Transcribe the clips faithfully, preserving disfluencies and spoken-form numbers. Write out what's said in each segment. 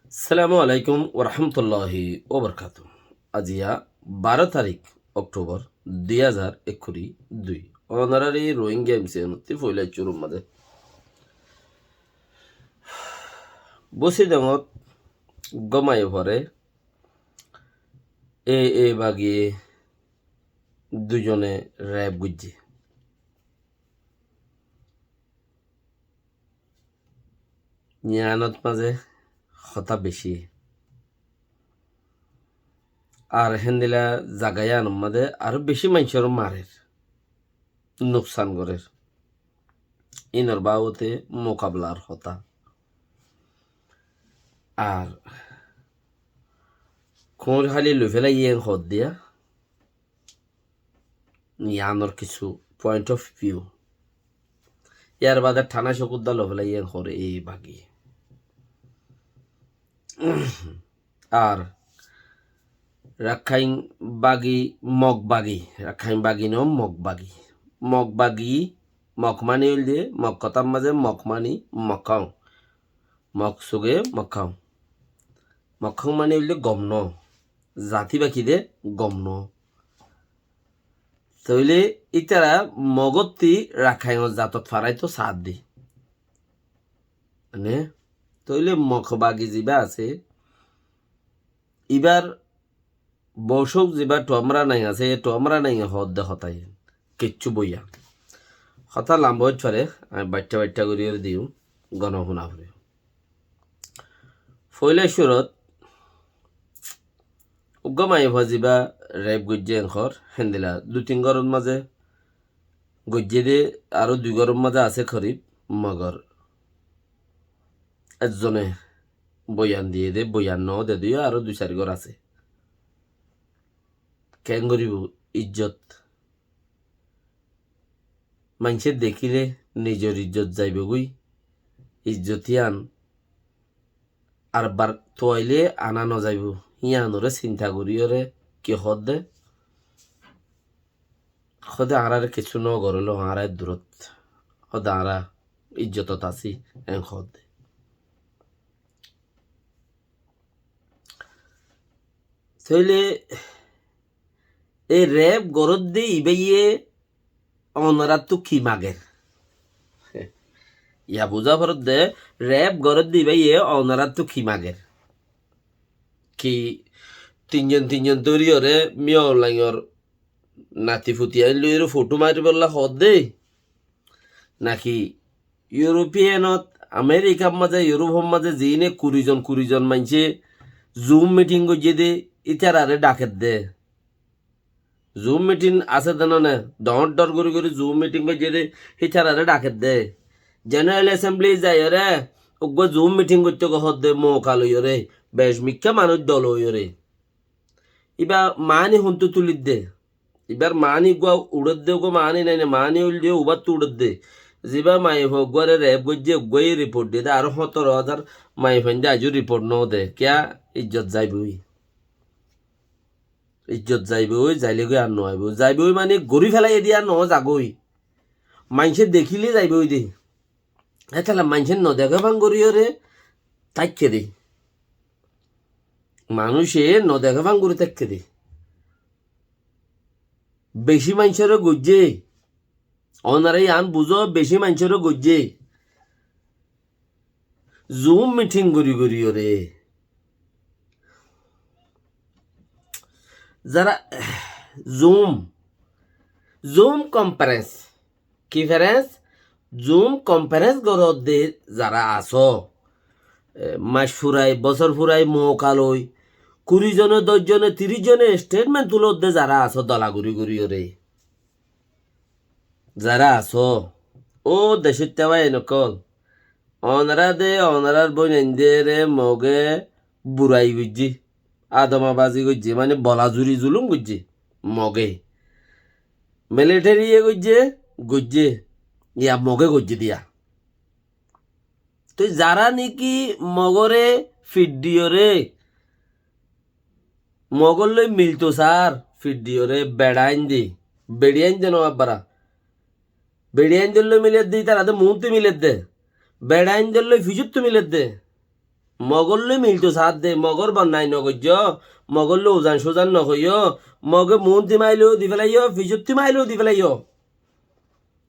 Assalamu alaikum warahmatulláhi wabarakátuhu. Aijja baró tarík Októbor dui házar ekkuri dui. Ónorar Rohingya M C N ottú foila cúrur mazé bósi dengót gom aiyé fore, e, e bagi dui zone rep goijjé. Yiánot mazé hotá beci. Ar héndilla zaga yiánor mazé aró beci maincóre marer, nuksan gorer. Inor babote mukabelar hotá. Ar kuñr háli loi félaiye en hoódde, yiánor kissú point of view. Yar bade thana cókudda loi félaiye en hoór e bagi. Ar Rakháin bagi, Mog bagi, Rakháin bagi no, Mog bagi. Mog bagi, Mog mani óilde, Mog hotár mazé Mog mani Mokóng. Mog suge Mokóng. Mokóng mani óilde gom no. Zati baki de gom no. Tóile ítara Mogottí Rakháinor zatot faraito saádde. Mane, tóile Mog bagi ziba asé, ibar bosók ziba Tuamra Naing asé, Tuamra Nainge hoódde hotá iín. Kessú boiya. Hotá lamba ói fare, añí baiththá baiththá gorí ar diyum, gono fúna foribó. Foila cúrut, uggwá maiyafua ziba rep goijjé en hoór, héndilla dui tin góror mazé goijjé de, aró dui góror mazé asé korib, Mogor ezzone boyan diyé de, boyan no de de yó aró dui sair gór asé. Keén goríbo? Ijjot. Maincé dekíle nizor ijjot zaibogói. Ijjot yían ar bar tuaile ana nozaibó, yíanoré sinta goríyoré ki hoódde? Hoóde añáráre kessú nogorélo, añára eddurót, hoóde añára ijjotot así, en hoódde. Tóile e rep goródde ibáye onoráttu ki mager? Yá buzá foredde, rep goródde ibáye onoráttu ki mager? Ki tinzon tinzon dóriyoré Min Aung Hlaingor nati futi ain loiyóre fotó maribólla hoódde? Naki Europeanot, Amerikar mazé, Europeor mazé ziíne kuri zon, kuri zon maincé Zoom meeting goijjé de, ítararé dhakedde. Zoom meeting asé de none, dhoóñr dhoóñr gorí gorí Zoom meeting goijjé de, ítararé dhakedde. General Assembly zaiyoré, uggwá Zoom meeting goittó goi hoódde, mouka loiyóre, bec mikká manúic dol óiyoré. Ibá maáni hontú tulidde? Ibár maáni uggúa uçédde, uggúa maáni nái né, maáni óilde ubáttu uçédde. Zibá maiyafua uggúare rep goijjé, uggúaye report diyé dé, aró hóñtoro házar maiyafuainde aijjó report no de. Kiyá? Ijjot zaiboi. Ijjot zaiboi, zailégoi ar no aibói. Zaiboi mani gorí felaiyé dé ar no zagói. Maincé dekíle zaiboi dé. Hétolla maincé no deké fán goríyoré táikke dé. Manúice no deké fán gorí táikke dé. Bicí maincóre goijjé. Ónara yián buzó, bicí maincóre goijjé. Zoom meeting gorí goríyoré. Zara Zoom, Zoom conference. Ki ferens? Zoom conference goródde zara asó, e, mac furai, bosór furai, mouka loi, kuri zone, doc zone, tiríc zone statement tulódde zara asó, dola gorí goríyoré. Zara asó, ó decóitta bái ókkol, ónara de, ónarar bóinaindere Moge burai goijjé, adomabazi goijjé, mani bolazuri zulum goijjé Moge. Militariye goijjé, goijjé, yá Moge goijjé diya. Toi zara niki Mogore fiddiyoré, Mogor loi milto sar, fiddiyoré beçainde, beçiyainde no abbara. Beçiyaindor loi miledde, itarade muúntu miledde. Beçaindor loi ficuttú miledde. Mogor lói milto saádde, Mogor bonnai nogoijjó, Mogor lói uzan-suzan nohoiyó, Moge muúnti maileyó di félaiyó, fisótti maileyó di félaiyó.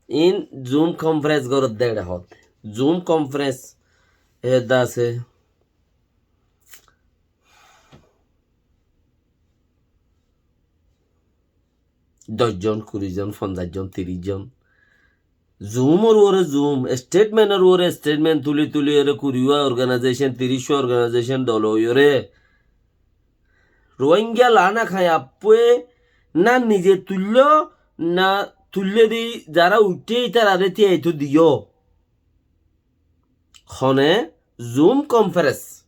Iín Zoom conference goródde eçe hoódde. Zoom conference edde asé. Doc zon, kuri zon, fonzaic zon, tiríc zon. Zoom or uore Zoom, statement or uore statement tuli tuli ore kuri wá organization, tiríc wá organization dol ói ore. Rohingya lana khai appue na nize tuilló, na tuillé di zara uiththé ítarare tiyaito diyó. Hone Zoom conference.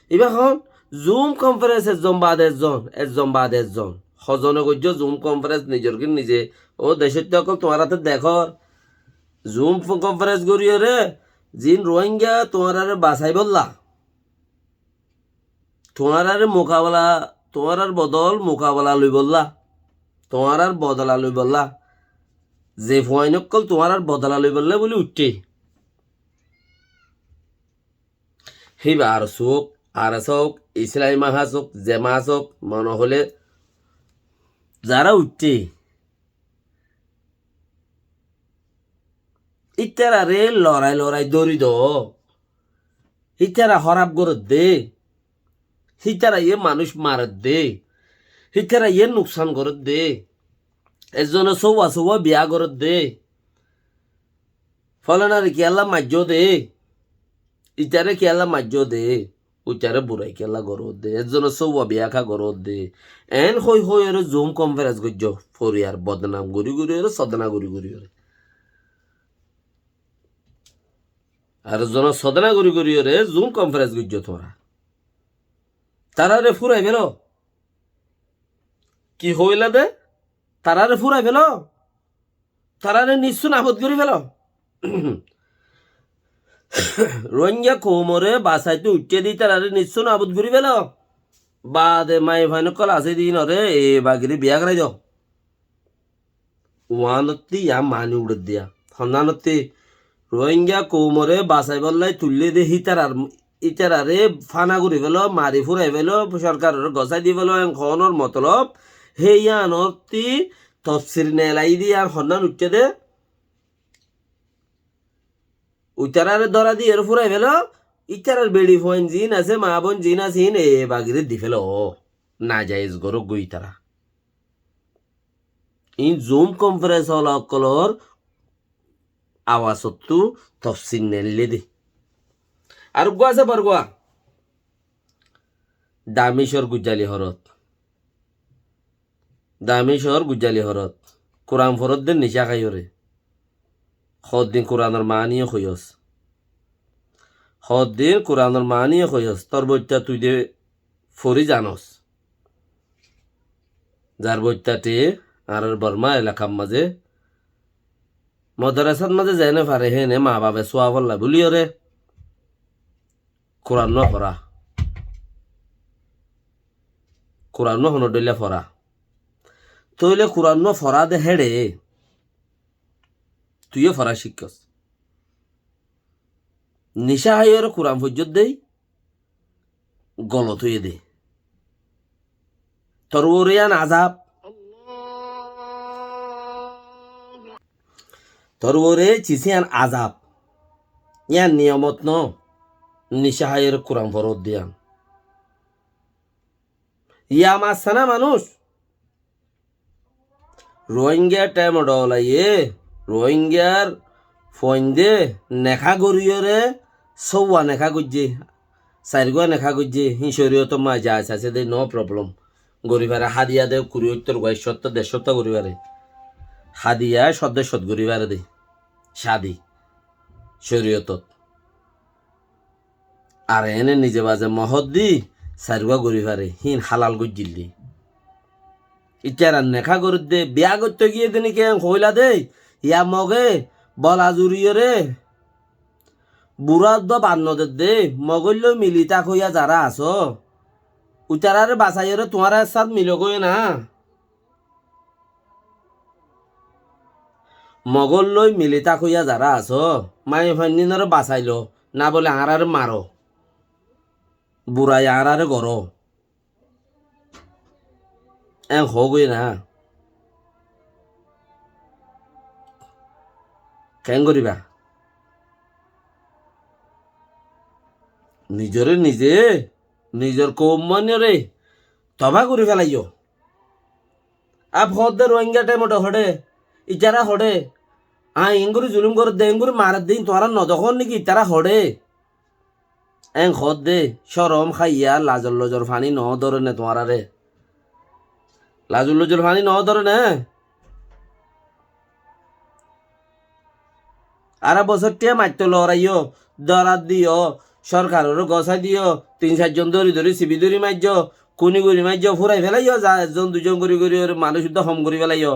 Ibá hon Zoom conference ezzon baade ezzon, ezzon baade ezzon. Hozone goijjó Zoom conference nizor gín nize. Ó decóitta ókkol tuáñra to dekór. Zoom conference gorí ore, ziín Rohingya tuáñrare basaibólla. Tuáñrare mukabela, tuáñrar bodol mukabela loibolla, tuáñrar bodola loibolla, ze fuain ókkol tuáñrar bodola loibolla buli uiththé. Híba ARSA ók, ARSA ók, Islami Mahaz ók, ze Mahaz ók, mone hoilé zara uiththé. Ítarare lorai lorai dóri do. Ítara hóraf gorédde. Ítaraye manúic maredde. Ítaraye nuksan gorédde. Ezzone sóuwa sóuwa biya gorédde. Folanare kiyólla maijjó de. Itare kiyólla maijjó de. Uitare burai kiyólla goródde. Ezzone sóuwa biya ká goródde. Eén hoi hoi ore Zoom conference goijjó. Foriyar bodnam gorí gorí ore, sodna gorí gorí ore. Ar zona sodna gorí gorí ore Zoom conference goijjó tuáñra. Tarare furai felo. Ki hoila de? Tarare furai felo. Tarare nissu nabud gorí felo. Rohingya koumore basaito uiththé de tarare nissu nabud gorí felo. Baade maiyafuain ókkol asé de inore e bagire biya gorai do. Uánottí yá mani uçedde yá. Honnanottí Rohingya koumore basaibólla tuillé de hítarar, hítarare fana gorí felo, mari furai felo, sorkarore gosái di felo, en hoónor motolob, hé yíanottí tofsir nelai de yían honnan uiththé de. Uitarare dóra diyore furai felo, ítarar beçi fuain ziín asé, maa boin ziín asé, híin e bagire di felo. Najaiz gorók goi ítara. Iín Zoom conference ola ókkolor awasottú tofsir neillé de. Ar uggúa asé borgúa. Damicor gujjali horot. Damicor gujjali horot. Kuran foródde nicá háiyore. Hoddin Kuranor maániye hoiyós. Hoddin Kuranor maániye hoiyós. Tor boitta tui de forí zanos. Zar boitta te añárar Borma elakar mazé modarasar mazé zeéne fare héne maa bafe suafolla buliyore Kuran no fora. Kuran no hono dhoilla fora. Tóile Kuran no fora de héçe tuiye fora cíkkos. Nicá háiyore Kuran foijjós de golot óiye de. Tor uore yían azab. Tor uore cis yían azab. Yían niyomot no. Nicá háiyore Kuran foródde yían. Yá massá na manúic. Rohingya thaim dhoolaiyé, Rohingyar fuainde neká goríyore sóuwa neká goijjé, sairgúa neká goijjé, híin córiyotor mazé jaiz asé dé, no problem. Gorí fare, hádiya de kuri óttor gua, ek cót, der cót gorí fare. Hádiya cót der cót gorí fare dé, cádi córiyotot. Ar ene nize baze mohót di sairgúa gorí fare, híin hálal goijjíl dé. Ítarar neká gorédde, biya goittó giyé de niki en hoóila dé, yá Moge bola zuriyóre, burá uddúa bad nodeddé, Mogóilloi mili tákoiya zará asó, uitarare basaiyóre tuáñra ek sát milogói na. Mogólloi mili tákoiya zará asó, maiyafuainnínoré basailo, na bóle añáráre maró, burai añáráre goró. Eén hoógoi na. Keén goríba? Nizoré nize, nizor koum manúoré tobá gorí félaiyó. Ab hoódde Rohingya thaimot hoçé, itará hoçé, aññí eéngorí zulúm gorédde, eéngorí maredde, tuáñra nodekór néki itará hoçé? Eén hoódde, córom háiya lazor lozor faní noódore né tuáñráre? Lazor lozor faní noódore né? Ará bosór thíya maitto looraiyó, dórat diyó, sórkaroré gosái diyó, tin sairjon dóri dóri sibi dóri maijjó, kúni gorí maijjó, fúrai félaiyó, za ezzon duizon gorí gorí manúic uddá hom gorí félaiyó.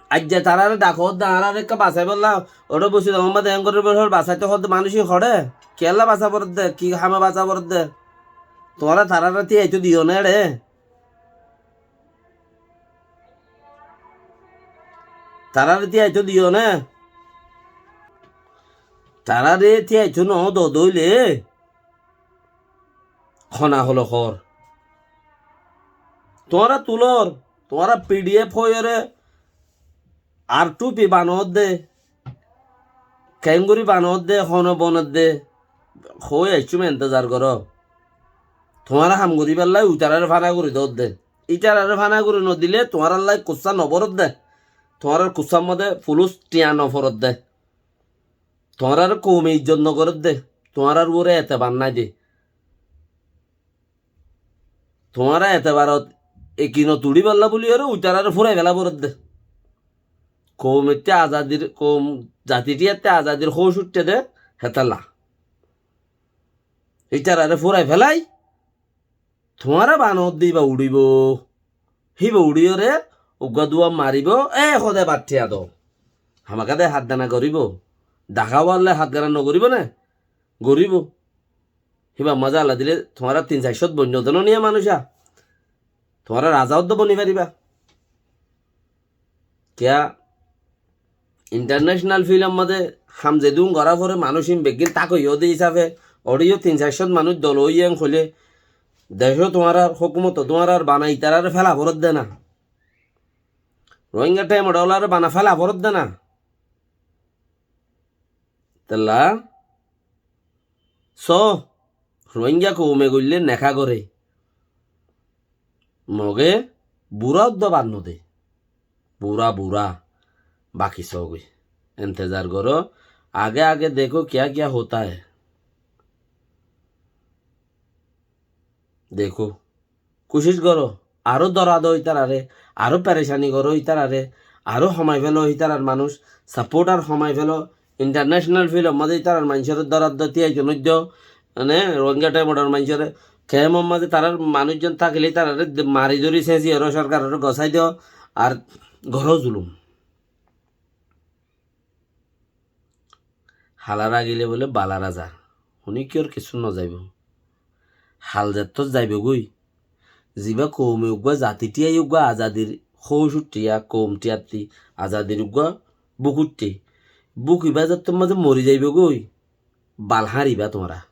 Aijja taráre dhakódde añáráre ekká basaibólla, óre bosi dómor mazé eén goríbólla basaitó hoódde manúic ín hoçé? Kiyólla basá foredde? Ki hame basá foredde? Tuáñra taráre tíyaitó diyó né eçé? Taráre tíyaitó diyó né? Taráre tíyaitó nodó dóile hona holo hoór. Tuáñra tulór, tuáñra P D F hoiyóre ar two P banoódde, keéngorí banoódde, hone bonoódde, hoói aiccúm entezar goró. Tuáñra ham goríballái itaráre fana gorí doódde. Itararé fana gorí nodilé tuáñrallái kussá noforódde. Tuáñrár kussár modé fulús thiañ noforódde. Tuáñrár koume izzot nogorédde. Tuáñrár uore etebar nái de. Tuáñra etebarot eki notuçíballá buliyóre uitararé fúrai fela foródde. Koumetté azadir, koum, zatitíyattú azadir hóuc uiththé de, hétalla. Itararé fúrai felai, tuáñra banoódde íba uçíbo. Híba uçíyoré uggúa duwa maribó, e hodé baththiya do. Hamaká de hatgana goríbo. Daká wallé hatgana nogoríbo né? Goríbo. Híba mazé Allah dilé tuáñra tin sair cót boinno de no niya manúic a. Tuáñra raza uddá boni faribá. Kiyá? International filmor mazé ham zedún gorá foré manúic ín beggín tákoiyó de hísafe, oçé yó tin sair cót manúic dol óiye en hoilé, decó tuáñrar, hókumoto tuáñrar bana itararé féla foródde na. Rohingya thaimot ólaré bana féla foródde na. Tella, só, Rohingya koume goillé neká goré. Mogé burá uddá bad nodé. Burá, burá. Baki sógoi. Entezar goró. Age age dekó kiyá kiyá hotá hai. Dekó. Kucíc goró. Aró dóra do itararé. Aró perecani goró itararé. Aró homai félo itarar manúic. Sapótar homai félo. International filmor mazé itarar maincóre dóra do, tíyaito noiddo. Mane Rohingya thaimot ólar maincóre kemor mazé tarár manúic zon tákile itararé de-, mari dóri séñci oró, sorkaroré gosái do, ar goró zulum. Hala ragile bóle bala raza. Hone kiyór kissú nozaibó. Hal zettót zaibógoi. Zibá koume uggúa, zati thíyai uggúa azadir hóuc uiththé, koum thíyattí azadir uggúa búk uiththé. Búk ibá zettót mazé mori zaibógoi. Bal háñriba tuáñra.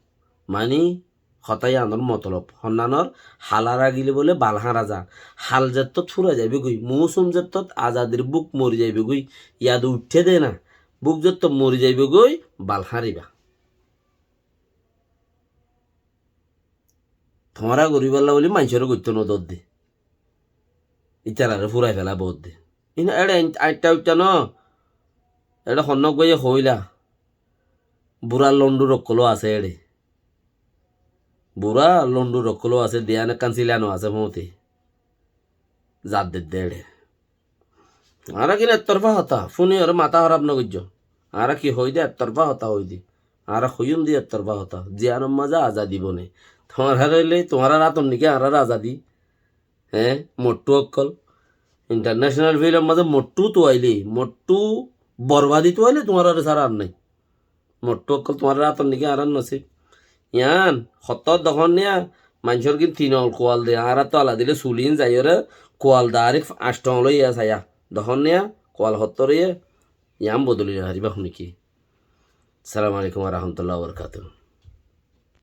Mani, hotá yíanor motolob, honnanor hala ragile bóle bal háñra za. Hal zettót fúrai zaibógoi, mousum zettót azadir búk mori zaibógoi, yad uiththé de na, búk zettót mori zaibógoi, bal háñriba. Tuáñra goríballá bóli maincóre goittó nodódde. Itararé fúrai fela boódde. Ín eçé ain-, aitta uitta no. Eçé honnó uggúaye hoóila. Burá londur okkoló asé eçé. Burá londur okkoló asé, diyan ekkán silano asé fúñti. Zat dedde eçé. Añára gín ettorfá hotá, fúni oré matá hóraf nogoijjó. Añára ki hoóide ettorfá hotá hoóide. Añára hoiyúm de ettorfá hotá. Ziyanor mazé azadi bone. Tuáñrar óile, tuáñrar átor niki añárar azadi. Hé, mottú ókkol. International filmor mazé mottú tuaile, mottú borbadi tuaile tuáñraré sára ar nái. Mottú ókkol tuáñrar átor niki añárar nosib. Yián, hottó dohón niya, maincór gín tin oñol kual de, añárattú ala dile sulín zaiyóre, kual dairek añctho oñol óiye saiya. Dohón niya, kual hottór óiye, yián bodoli nofaribá hone ki. Assalamu alaikum wa rahmatullahi wa barakatuhu.